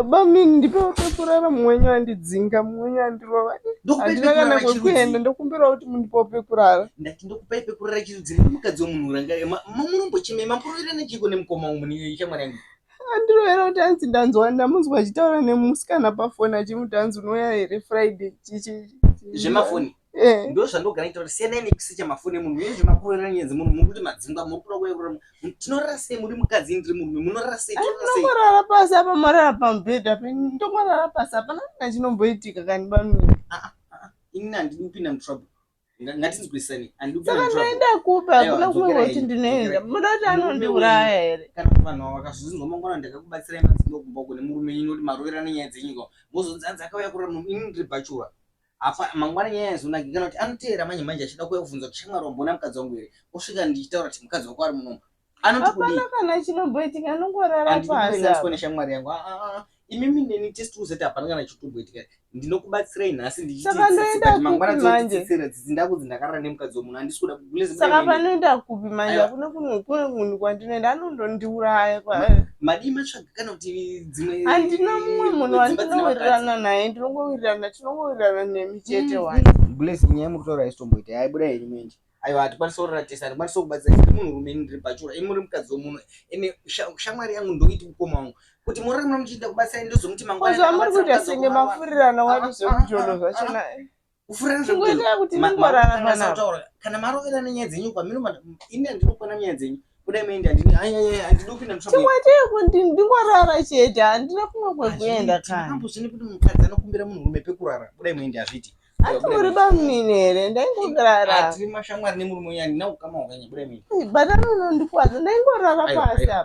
Bamini, ndipewo pekurara, mumwe wenyu andidzinga, mumwe wenyu andirova. Handina kana kwekuenda, ndokumbirawo kuti mundipewo pekurara. Ndati ndokupai pekurara chirudzi, ndiri mukadzi wemunhu ranga munombochemei, mamburoverana chiko nemukoma umu neshamwari yangu? Andirovera kuti hanzi ndanzwa, ndamunzwa achitaura nemusikana pafoni achimuti hanzi unouya here Friday chichi. Zvemafoni? Eh. Ndo zvandogara ndichitaura, siyanai nekusecha mafoni emunhu uye zvemakurorera nyaya dzemunhu. Muri kuti madzingwa, muri kuda kuuya kurara. Tinorara sei? Muri mukadzi, ndiri murume, munorara sei? Tinorara sei? Ndongorara pasi apa, marara pamubhedha apa, ndongorara pasi, hapana kana chinomboitika kani, bamini. Inini handidi kupinda mutrouble. Ngatinzwisane, handidi kupinda Saka mutrouble. ndoenda kupi? Aiwa, Hakuna kumwe dzokerai kwekuti henyu, ndinoenda. dzokerai. Muda kuti Murume anondiuraya here? Kana kuti vanhu ava vakazozvinzwa mangwana, ndakakubatsirai madzingwa kumba uko nemurume yenyu, kuti maroverana nyaya dzenyu ka, mozonzi hanzi akauya kurara muno. Inini ndiri bhachura apa, mangwana nyaya yazonaki, kana kuti anoteera manje manje achida kuuya kubvunza kuti shamwari wamboona mukadzi wangu here, osvika ndichitaura kuti mukadzi wako ari munomu, anoti kudii? Hapana kana chinomboitika, anongorara Handidi pasi kuendaniswa apa. neshamwari yangu. Ah, ah, ah. Imimi neni tese tiri hapana kana chitomboitika. Ndinokubatsirai nhasi ndichiti Saka ndoenda but mangwana kupi manje? dzotitsitsira dzidzi ndakunzi ndakarara nemukadzi wemunhu, handisi kuda kulezi. Saka panoenda kupi manje? Aiwa. Hakuna kumwe, kune munhu kwandinoenda, anondondiuraya. Madii matsvaga kana kuti dzimwe Handina mumwe munhu dzimba dzine vakadzi. wandinowirirana naye, ndinongowirirana, tinongowirirana nemi chete wani. Bless, nyaya muri kutaura isitomboita, yaibuda henyu manje. Aiwa, hatikwanisi kurara tese, handikwanisi kubatsira. Ndiri munhurume, ini ndiri bhachura, imi muri mukadzi wemunhu, ende shamwari yangu ndoiti mukoma wangu kuti murarama muchiita kubatsirai, ndozomuti mangwana Kozva muri ndakabatsira kuita mukadzi senge wako marwara. mafurirana wati Ah, ah, zvekujolo ah, zvachona. Kufurirana Chingoitai kuti ndingorara zvekujolo panapa. kutaura kana maroverana nyaya dzenyu kwamino, ini handinokwana nyaya dzenyu. Kudai muende, handini, handidi kupinda mutrouble. Chingoitai kuti ndingorara chete, handina kumwe kwekuenda kani. Ambozvini kuti mukadzi anokumbira munhurume pekurara? Kudai muende, hazviiti. Ati muri bamnini here? Ndaingorara. Tiri mashamwari nemurume wenyu, handina ukama hwakanyanya. Budai muende. But anonondikwadza, ndaingorara Aiwa, pasi aiwa. apa.